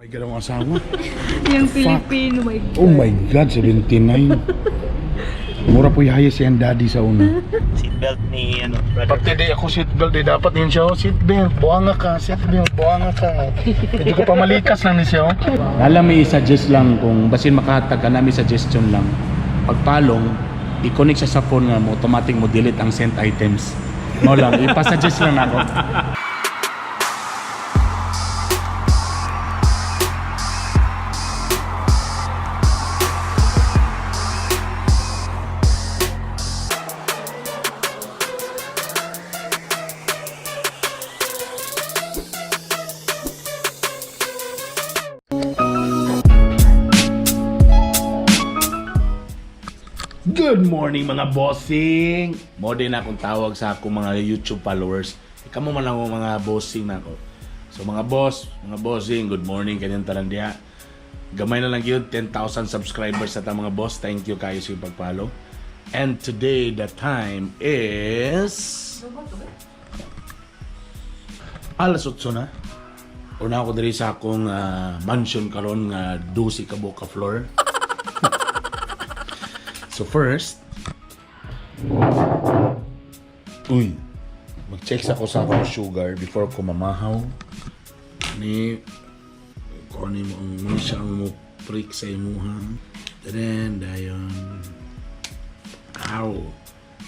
May ganang asawa. Yung Pilipino, my God. Oh my God, 79. Mura po yung highest yan daddy sa una. Seatbelt ni ano, brother. Pati di ako seatbelt, di dapat din siya. Oh, seatbelt, buanga ka, seatbelt, buanga ka. Medyo ko pamalikas lang ni siya. Oh. Alam, may suggest lang kung basin makahatag ka na, may suggestion lang. Pagpalong, i-connect siya sa phone nga mo, automatic mo delete ang sent items. Mo lang, ipasuggest lang ako. Good morning, mga bossing! Mo din akong tawag sa akong mga YouTube followers. Ikaw mo man ako mga bossing na ako. So mga boss, mga bossing, good morning kanyang tanan diha. Gamay na lang yun, 10,000 subscribers sa ta mga boss. Thank you kayo sa iyong pag-follow. And today, the time is alas 8 na. Una ako diri sa akong mansion karon nga 12 ka buok ka floor. So first, uy, mag-check sa ko sa akong sugar before ko mamahaw. Ni, kung ano mo ang mo siya ang mo prick sa imuha. Then, dayon. Aw,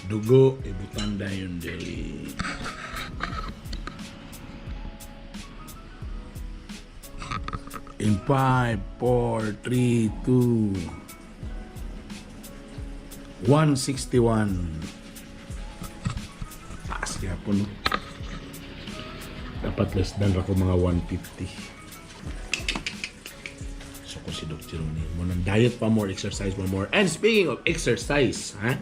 dugo, ibutan dayon diri. In 5, 4, 3, 2, 161. Taas kaya po, no? Dapat less than ako mga 150. So ko si Doc Jerome. Mo nang diet pa more, exercise pa more. And speaking of exercise, ha?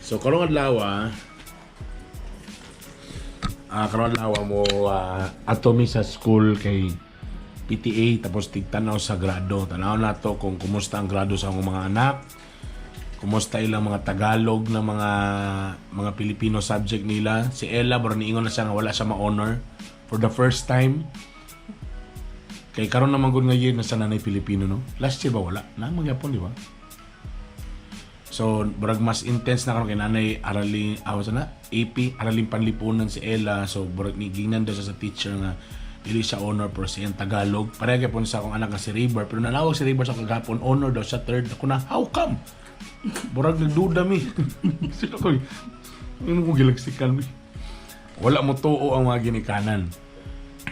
So karong adlaw, karong adlaw mo ato mi sa school kay PTA, tapos tigtanaw sa grado. Tanaw na to kung kumusta ang grado sa akong mga anak, kumusta ilang mga Tagalog na mga Pilipino subject nila. Si Ella, bro, niingon na siya nga wala siya ma-honor for the first time. Kay karon naman gud nga year na sa nanay Pilipino, no? Last year ba wala? Na magyapon, di ba? So, burag mas intense na karon kay nanay aralin, awas na, AP, aralin panlipunan si Ella. So, burag nigingnan daw siya sa teacher nga dili siya honor pero siya Tagalog. Pareha gyapon sa akong anak nga si River. Pero nanawag si River sa kagapon, honor daw siya third. Ako na, how come? Burag nagduda mi. Sino ko? Ano ko gilagsikan mi? Wala mo tuo ang mga ginikanan.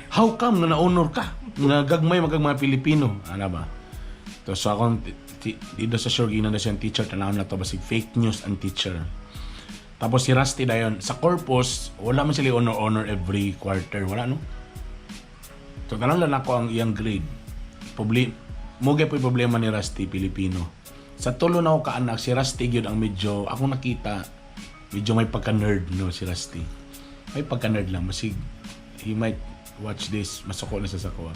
How come na na-honor ka? Nga gagmay magag mga Pilipino. Ano ba? To, so akong dito sa sure ginan na siyang teacher, tanaw na to basig fake news ang teacher. Tapos si Rusty dayon sa corpus, wala man sila honor honor every quarter, wala, no? So tanaw lang ako ang iyang grade. Mo gyud po'y problema ni Rusty Pilipino. Sa tulo na ako kaanak, si Rusty gyud ang medyo ako nakita medyo may pagka-nerd, no, si Rusty. May pagka-nerd lang masig he might watch this, masuko na siya sa kuha.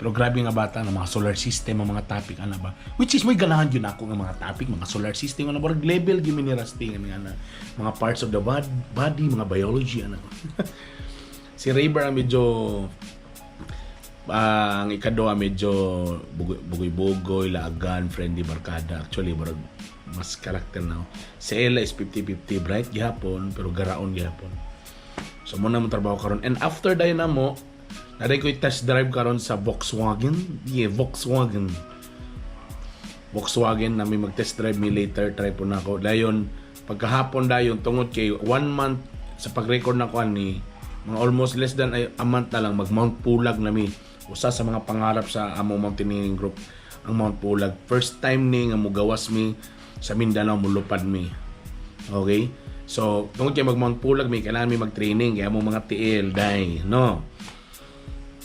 Pero grabe nga bata ng mga solar system, ang mga topic, ano ba? Which is, may ganahan yun ako ng mga topic, mga solar system, ano ba? Level gyud mi ni Rusty, nga mga, ano, mga parts of the body, mga biology, ano. Si Rayber ang medyo, ang ikaduha medyo bugoy-bugoy, laagan, friendly barkada. Actually, barag mas karakter na. Si Ella is 50-50, bright gihapon, pero garaon gihapon. So muna mo trabaho karon. And after dayon na mo, naday ko test drive karon sa Volkswagen. Yeah, Volkswagen. Volkswagen na may mag-test drive mi later, try po na ako. Dayon, pagkahapon dayon, tungod kay one month sa pag-record na ko ani, mga almost less than a month na lang, mag Mount Pulag na mi. Usa sa mga pangarap sa among mountaineering group, ang Mount Pulag. First time ni nga mugawas mi sa Mindanao, mulupad mi. Okay? So, tungod kay mag Mount Pulag mi, kailangan mi mag-training kaya mo mga TL day, no?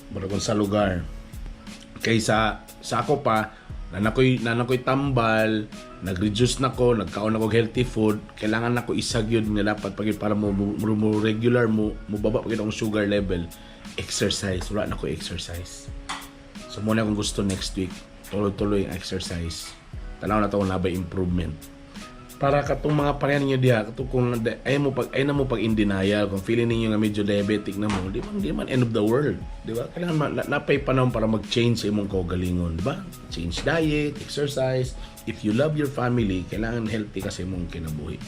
Mura kung sa lugar. Kay sa ako pa, nanakoy tambal, nag-reduce na ko, nagkaon na ko og healthy food, kailangan nako isag yun nga dapat pag para mo regular mo baba pag ang sugar level. Exercise, wala na ko exercise. So muna akong gusto next week, tuloy-tuloy ang exercise. Tanaw na to kung nabay improvement. Para katong mga pareha ninyo diha, katong kung ay na mo pag in denial, kung feeling ninyo nga medyo diabetic na mo, di man end of the world, di ba? Kailangan napay panahon para mag-change sa imong kaugalingon, di ba? Change diet, exercise. If you love your family, kailangan healthy ka sa imong kinabuhi.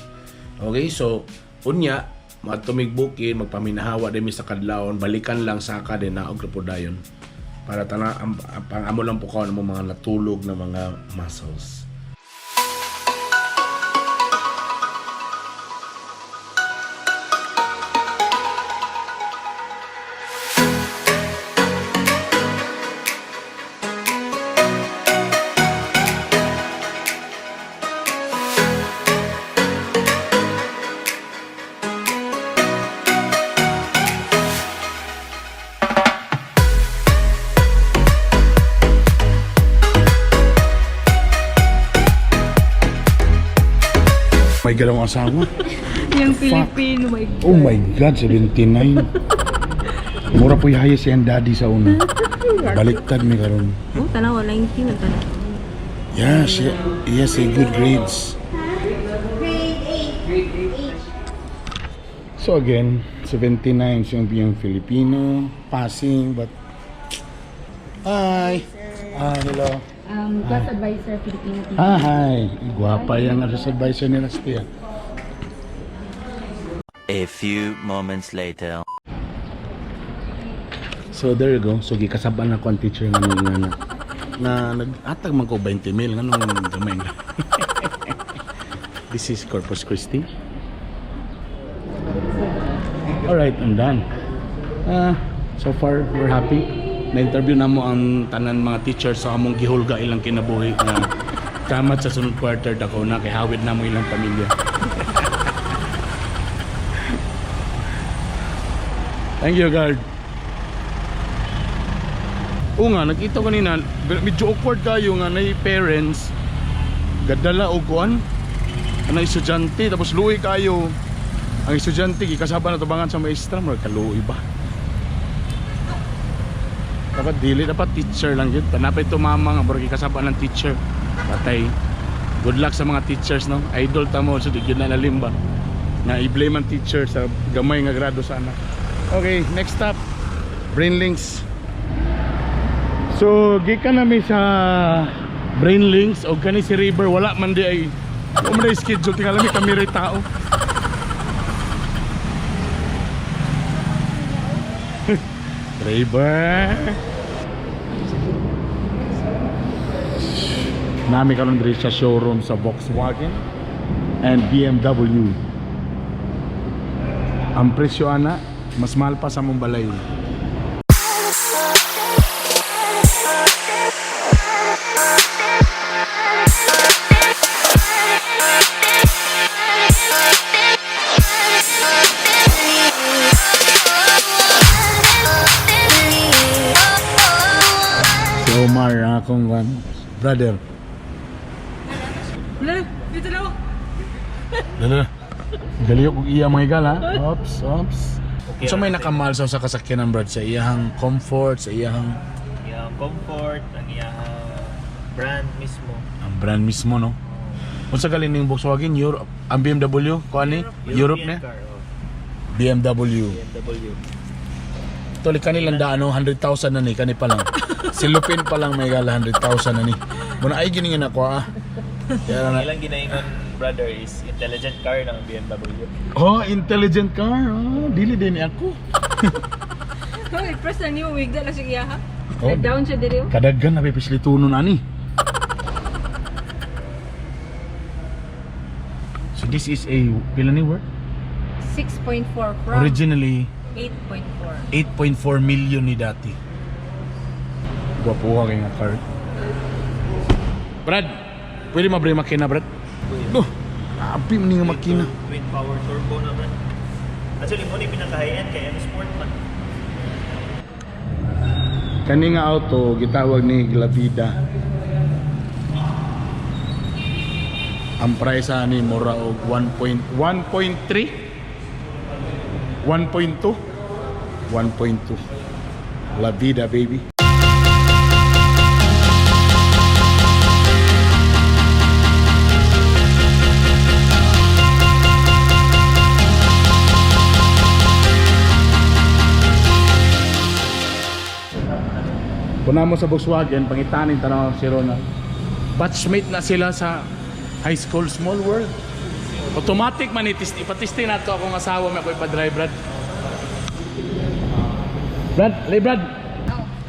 Okay, so unya matumig bukid, magpaminahawa din mi sa kadlawon, balikan lang saka din naog ra po dayon para tana ang pang amo lang po kaon mo mga natulog na mga muscles. May galawang asawa. Yung Filipino, my God. Oh my God, 79. Mura po yaya si ang daddy sa una. Baliktad mi karon. Oh, tanawa, 19 na tanawa. Yeah, she, yes, a good grades. Grade 8. So again, 79 siyang biyang Filipino, passing, but... Hi! Ah, hello. Class advisor, Filipino teacher. Ah, hi. Guwapa yung class advisor ni Rusty. Ah. A few moments later. So there you go. So gikasaban na ko ang teacher nga nung nga na nag-atag man ko 20 mil nganong gamay nga. This is Corpus Christi. Alright, I'm done. Ah, so far we're happy. Na-interview na mo ang tanan mga teachers sa among gihulga ilang kinabuhi nga kamat sa sunod quarter dako na kay hawid na mo ilang pamilya. Thank you, guard. Oo nga, nakita ko kanina, medyo awkward kayo nga na parents gadala og kuan anang estudyante tapos luoy kayo ang estudyante gikasaba na tubangan sa maestra, murag kaluoy ba. Dapat dili, dapat teacher lang yun. Tanapay tumama nga murag gikasaba ng teacher, patay. Good luck sa mga teachers, no? Idol ta mo, so di gyud na lalim ba na i-blame ang teacher sa gamay nga grado sa anak. Okay, next stop, Brainlinks. So, gikan nami sa Brainlinks og kani si River, wala man di ay wala man di ay schedule, tingala mi kami ray tao. River. Nami karon diri sa showroom sa Volkswagen and BMW. Ang presyo ana mas mahal pa sa mong balay. Si Omar, ang akong brother. Wala, dito na ako. Lala. Galiok og iya mga higala. Ops, ops. Okay, So may nakamahal sa kasakyanan, brad, sa iyahang comfort, sa iyahang Iyang comfort, ang iyang brand mismo. Ang brand mismo, no? Unsa galing ning Volkswagen Europe, ang BMW kuan ni Europe European ne? car, oh. BMW. BMW. Tuloy kanilang daan no, 100,000 na ni kani pa lang. Silupin pa lang may gala 100,000 na ni. Muna ay gini nga nako ah. Kaya Ang na. ilang ginaingon, brother, is intelligent car ng BMW. Oh, intelligent car. Oh, dili din ni ako. Hoy, press na niyo, wigda na siya iya, ha? Oh. Down siya diri. Oh. Kadaghan na pipislitunon ani. So this is a pila ni worth? 6.4 from Originally 8.4. 8.4 million ni dati. Gwapuha kay nga car. Brad, pwede mabre makina, Brad? No. Abi man ni nga makina. Twin power turbo naman. Actually, mo ni pinaka high-end kay M Sport man. Kani nga auto gitawag ni Glavida. Ang price ani mura og 1.1.3, 1.2, 1.2. La vida, baby. Kung mo sa Volkswagen, pangitanin tanaw si Ronald. Batchmate na sila sa high school, small world. Automatic man itis, ipatesting nato akong asawa may ako ipa-drive, Brad. Brad, lay Brad.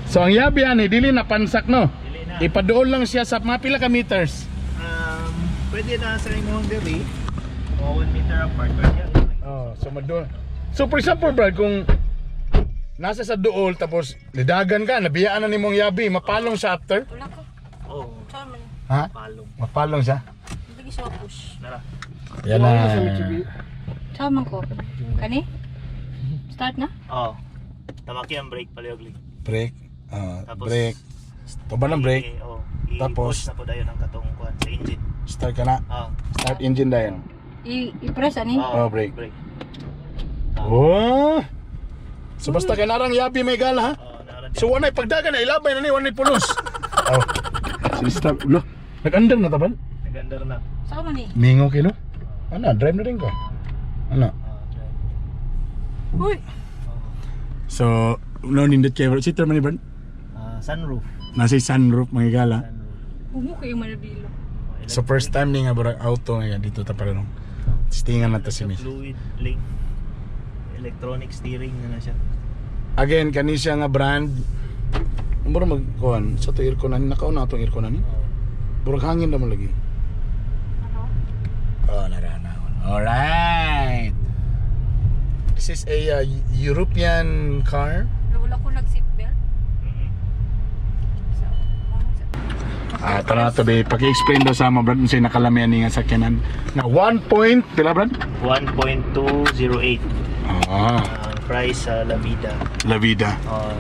So ang yabi ani dili na pansak, no. Dili na. Ipaduol lang siya sa mga pila ka meters. Pwede na sa imong diri. O 1 meter apart. Pwede yan. Oh, so maduol. So for example, Brad, kung nasa sa duol tapos nidagan ka, nabiyaan na nimong yabi, mapalong siya after? Wala ko. Oh, Saan man? Ha? palong. Mapalong siya. Hindi siya push. Nara. Yan na. Saan man ko? Kani? Start na? Oh. Tamaki ang brake palihog. Brake. Ah, Tapos brake. Tuba ng brake. Oh, Tapos- i-push na po dayon ang katong kuan sa engine. Start ka na. Ah. Start engine dayon. I-press ani? Oh, brake. Brake. Oh! So basta kay narang yabi may gala ha. Oh, nara. So wanay pagdagan na ilabay na ni wanay pulos. Oh. Sinistop. Lo, nag-andar na taban? Nagandar na. Saan man ni? Mingo kilo. Ano, drive na rin ko. Ano? Ah, drive. Uy! So, no nindot kay bro. Sitter man ni Brad. Ah, sunroof. Nasa sunroof mga gala. Sunroof. Humo kayo manabilo. So first time ni nga bro auto nga dito ta para nung. Testingan na to si Miss. Fluid link. Electronic steering na na siya. Again, kani siya nga brand. Mura magkuan sa to aircon ani nakauna atong aircon ani. Burag hangin na mo lagi. Oh, nara na. Alright. This is a European car. Wala ko nag-seatbelt. Mm-mm. So, Ah, tara na to be. Paki-explain daw sa ama brad unsay nakalamian ni nga sakyanan. Na 1 point, pila brad? 1.208 Ah, ang price sa Lavida. La Vida.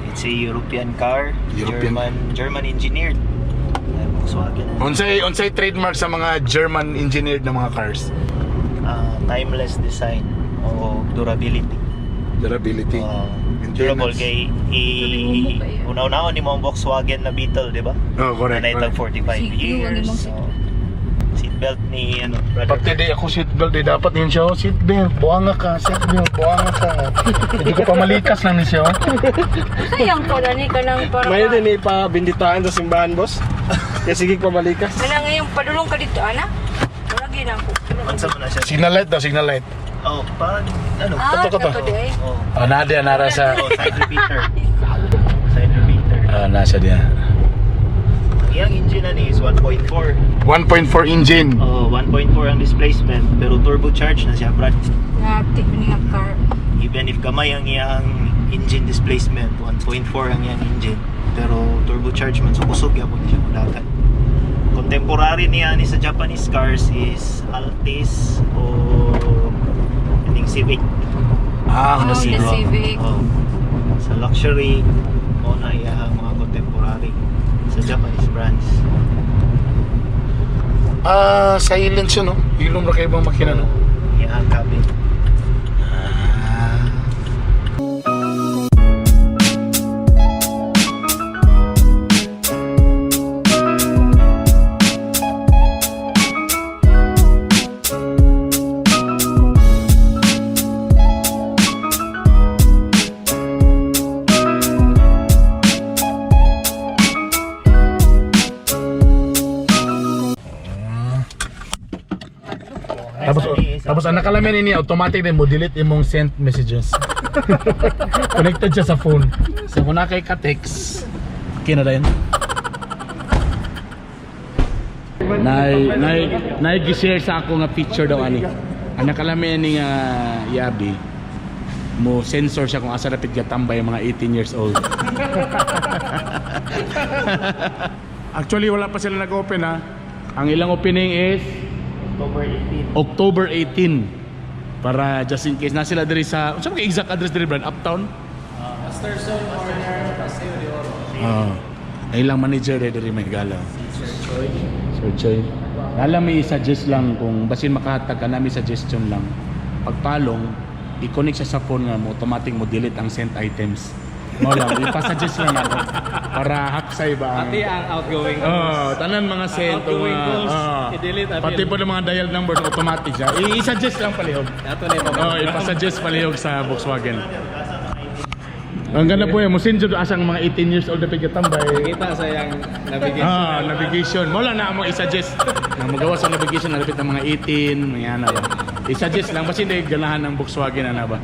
It's a European car. European. German engineered. Ay, Volkswagen. Unsay trademark sa mga German engineered na mga cars? Timeless design o durability. Durability. Durable Maintenance. kay i Sabi mo kayo. una-unahon ni mo ang Volkswagen na Beetle, di ba? Oh, correct. Na Correct. 45 Sige, wag years. imong So, seatbelt ni ano, brother. Pati di ako seatbelt di dapat yun siya. Oh, seatbelt, buanga ka, seatbelt, buanga ka. Hindi ko pa malikas lang ni siya. Oh. Sayang ko na ni kanang para May din ipabinditaan sa simbahan, boss. Kaya sige pamalikas. Kana ngayong padulong ka dito, ana? Wala ginang ko. Unsa man na siya? Signal light daw, signal light. Oh, pag ano? Ah, Kato, kato. kato di ay. Oh, Ah, na diya, nara sa... oh, side repeater. Side repeater. Ah, nasa diya. Ang iyang engine ani is 1.4. 1.4 engine. Oh, 1.4 ang displacement pero turbocharged na siya, Brad. Ngati ni nga car. Even if gamay ang iyang engine displacement, 1.4 ang iyang engine, pero turbocharged man so kusog gyapon siya mudagan. Contemporary niya ni sa Japanese cars is Altis o ining Civic. Ah, Honda Oh, Civic. Honda Civic. Oh. Sa luxury mo na iya ang mga contemporary sa Japanese brands. Ah, silent siya, no? Ilong ra kayo bang makina, no? Iya ang cabin. Tapos, tapos ang nakalamin ni automatic din mo delete imong sent messages. Connected siya sa phone. So kung na kay ka-text, kina na yun. Nay nay gi-share sa ako nga picture daw ani. Ang nakalamin ni nga Yabi mo sensor siya kung asa dapit gatambay ang mga 18 years old. Actually wala pa sila nag-open ha. Ang ilang opening is October 18. October 18 para just in case na sila diri sa unsa man kay exact address diri brand Uptown? Masterson Corner, Paseo de Oro. Oo. Ay lang manager diri may gala. Sir Choi. Nala may suggest lang kung basin makahatag ka nami suggestion lang. Pagpalong i-connect siya sa phone nga mo automatic mo delete ang sent items. Mo lang ipasuggest lang ako para haksay ba ang Pati ang outgoing Oh, calls. tanan mga sent o Outgoing mga, calls, oh. i-delete, apil. Pati po ng mga dial numbers automatic siya. I-suggest lang palihog. Ato na ipababa. Oh, ipasuggest palihog sa Volkswagen. Ang ganda po yan, musin jud asang mga 18 years old na pigkatambay. Kita sa iyang navigation. Ah, navigation. Mo lang na mo i-suggest na magawa sa navigation na lapit ng mga 18, mga ano ba. I-suggest lang basta hindi ganahan ng Volkswagen ana ba.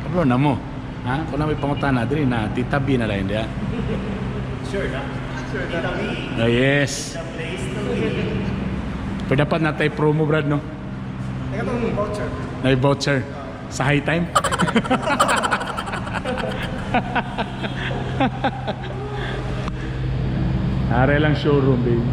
Kablo na mo. Ha? Kung na may pangutana diri na titabi na lang dia. Sure na. Sure na. Oh, yes. Pero dapat natay promo brad no. Teka tong voucher. May voucher sa high time. Are lang showroom, babe.